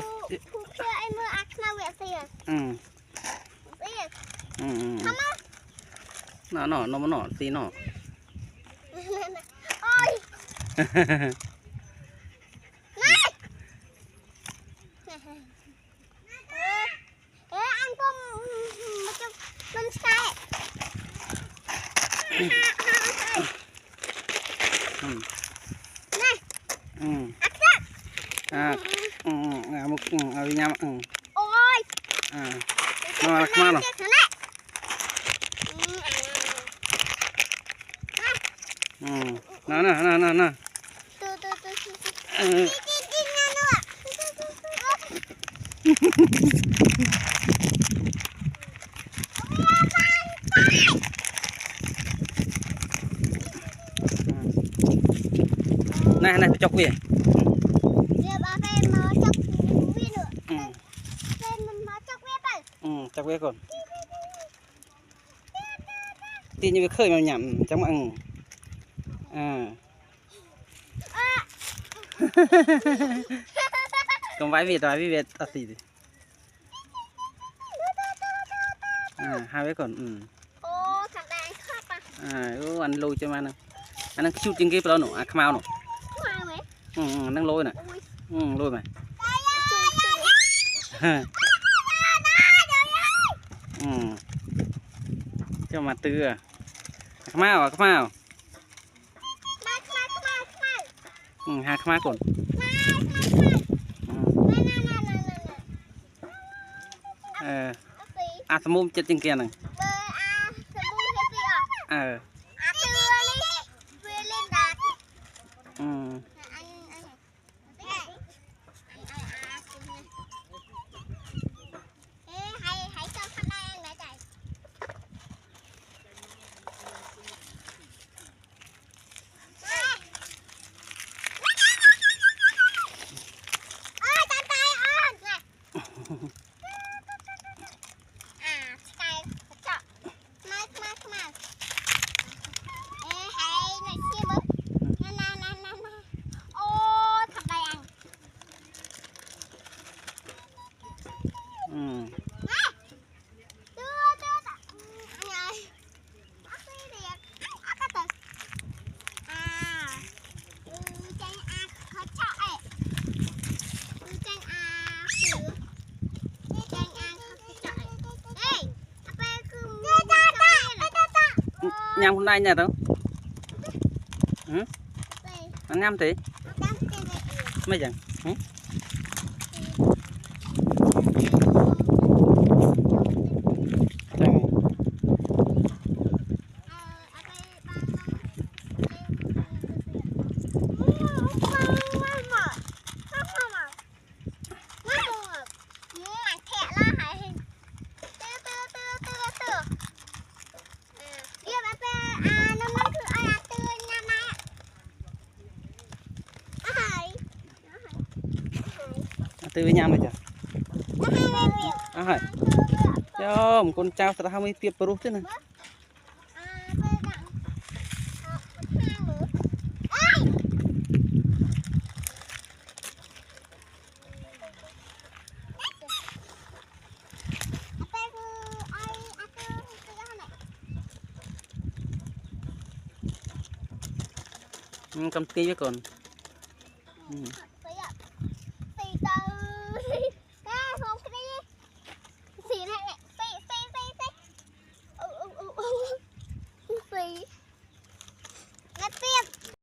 Phu-, phu-, phu-, ai mơ ak na wek sia. ອືມ Sia. ອືມ ອືມ Come on. ນະ ນະ ນະ ນະ ຕີ ນະ. ໂອ້ຍ ນາຍ. ເອີ ເອີ ອັນປອມ ມັນຈະ ມັນສະໄຕ. ອືມ ນາຍ. ອືມ ອັກ ອາ ອືມ ອາ ມຸກ ອືມ ອາ ວິຍາມ ອືມ ໂອ້ຍ ອາ ມາ ມາ ມາ ອືມ ອາ ອືມ ນະ ນະ ນະ ນະ ນະ. ເອີ ນະ ນະ ໄປຈອກເວຍ. ອືມ ອືມ ຈອກເວກ່ອນ. ຕີນຍັງບໍ່ເຄີຍມາຫຍ້ຳ ຈັກມາ ເອີ ອ່າ ກຳໄວ້ເວດ ໄວ້ເວດ ເອົາຕີ ອ່າ ຫາໄວ້ກ່ອນ. ອືມ ໂອ້ ທຳໄດ້ຄັບ ອ່າ ໂອ້ ອັນໂລຈະມານະ ອັນນັ້ນຄິວຈິງເກປະເນາະ ອ່າ ຂະມາວເນາະ ຂະມາວເວີຍ. ອືມ ອືມ ນັ່ງໂລຍນະ ໂອ້ຍ ອືມ ໂລຍມາ ອືມ ເຈົ້າມາເຕືອ ຂະມາວ ຂະມາວ ອືມ ຫາຂະມາກ່ອນ ອືມ ເອີ ອາ ສະໝຸມເຈັດຈິງເກໜຶ່ງ ເອີ ອືມ ອືມ ຍາມຄຸນໄດ້ຍາມເຕີ ຫື ມັນຍາມເຕີ ແມ່ນຫຍັງ ຫື Atu we nyam aja. Ahai. Yom, kon chao sa ha mi piep peruh tu na. Ừm, cầm ti với con. Ừm.